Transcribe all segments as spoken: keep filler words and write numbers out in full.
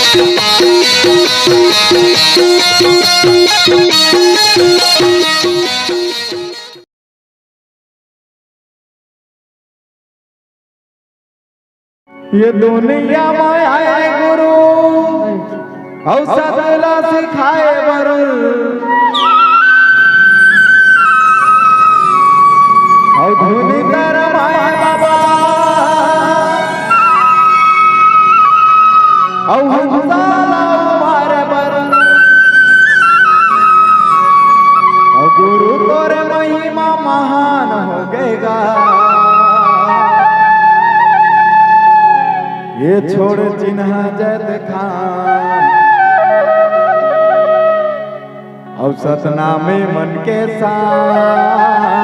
ये दुनिया में आए गुरु, अउ सत ला सिखाए बर, अउ धुनी धरम आए बाबा, अउ हंसा ला उबारे बर। अउ गुरु तोरे महिमा महान होगे गा। ये छोड़ चिन्हा जैतखाम, अउ सतनामी मन के साथ,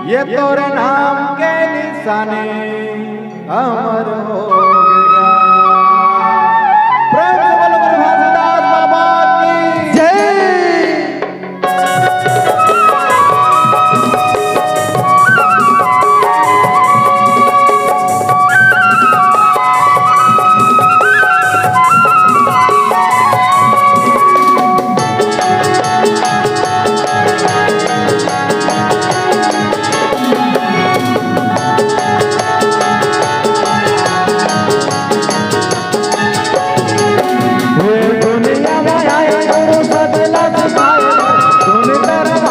ये तोरे नाम के निशानी अमर होगे गा। प्रेम से बोलो गुरु घासीदास बाबा की जय। ये दुनिया में आए गुरु सत ला सिखाए बा, दुनि धरम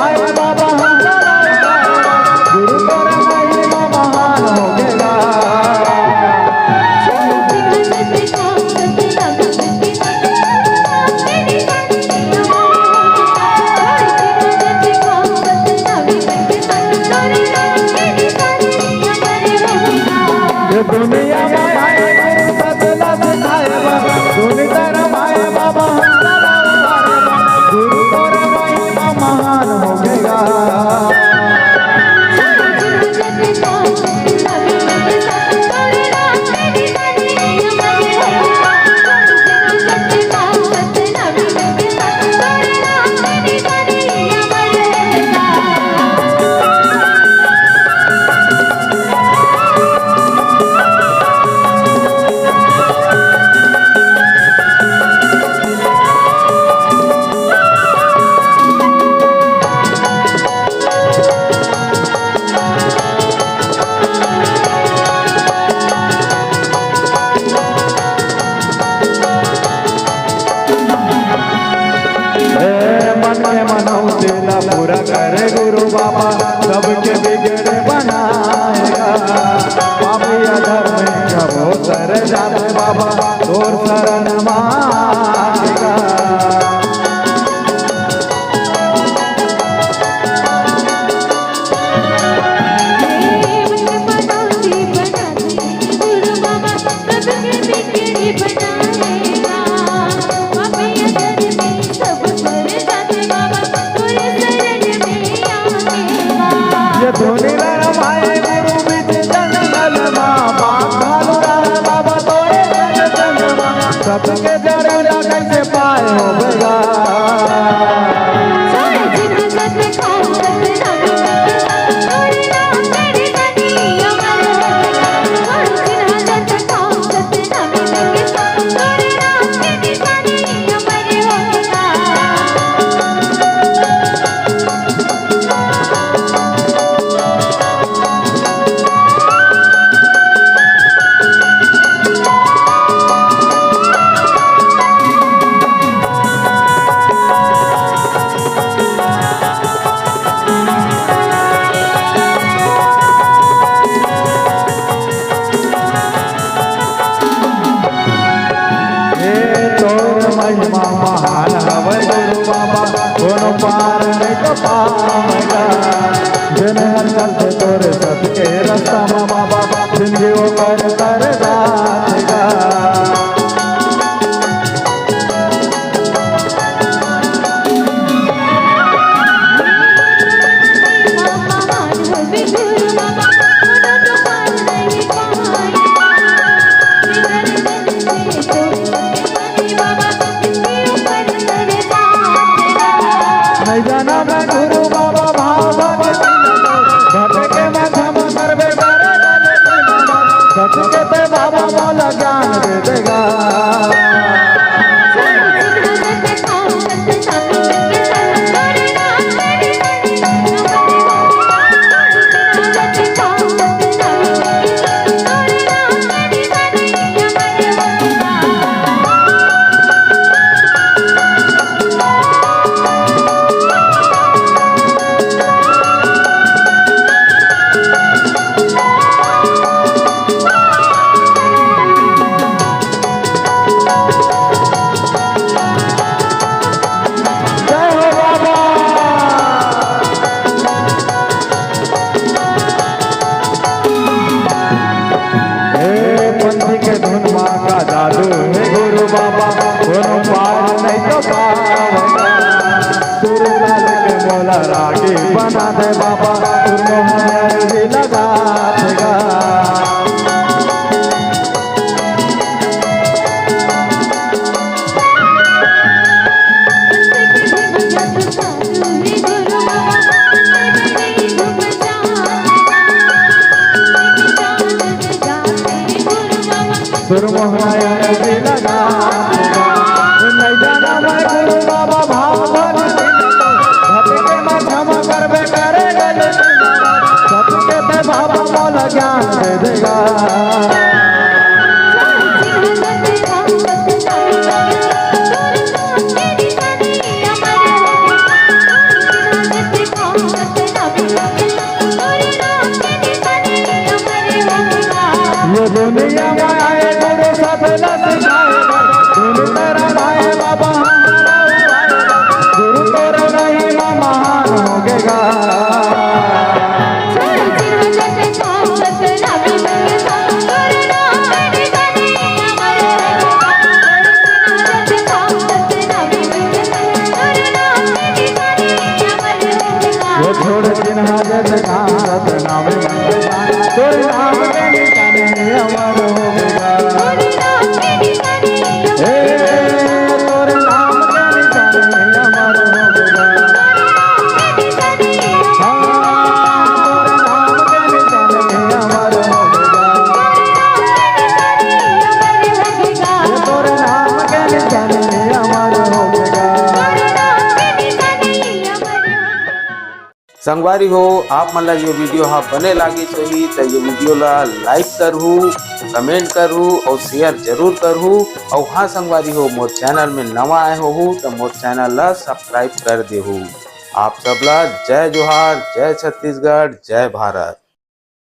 आए बाबा, हम सदा उबारे बा। गुरु तोरे महिमा महान होगे गा। ए मन के मनौती ला पूरा करे गुरु बाबा, सबके बिगड़े बनाए गा। पापी अधर्मी कभू तर जाथे बाबा, तोर शरण मांगे गा। ये धुनी ला रमाए गुरु बीच जंगल मा, पाँव घालू रहे बाबा तोरे रंग संग मा, सबके जड़ ला कैसे पाए हो बेगा। हे तोर महिमा महान हवय गुरु बाबा, कोनो पार नइ तो पावय गा। जेन हर चलथे तोरे सत के रस्ता मा बाबा, जिनगी ओकर तर जाथे गा। नहीं जाना मैं गुरु बाबा भाव भक्ति में, भटके मैं क्षमा करबे करे वाले दिन में। सच के ते बाबा मोला ज्ञान साधु हे गुरु बाबा, कोनो पार नहीं तो पावगा। सुरलाल के मोला रागी बना दे बाबा, सुरमोहन अर्जी लगा देगा। सुरमोहन अर्जी लगा देगा। नहीं जाना मैं गुरु बाबा भाव भर भटके मैं क्षमा करबे करे गलती। सत्य के बाबा मोला ज्ञान दे देगा। ये दुनिया में आए गुरु सब ला सिखाए बर, गुरु तेरा भाई बाबा हमारा उपाय बर, गुरु तेरा महिमा महान होगेगा। वो छोड़ चिन्हा जैसे कहाँ सतनाम मंगल, तोरे नाम के निशानी अमर होगेगा। ए, तोरे नाम के निशानी अमर होगेगा। हाँ, तोरे नाम के निशानी अमर होगेगा। ये तोरे नाम के निशानी अमर होगेगा। संगवारी हो, आप मन ला ये वीडियो हा बने लागिस होही त ये वीडियो ला like करहू, comment करहू और share जरूर करहू। और हाँ संगवारी हो, मोर channel में नवा आए होहू त मोर channel ला subscribe कर देहू। आप सब ला जय जोहार, जय छत्तीसगढ़, जय भारत।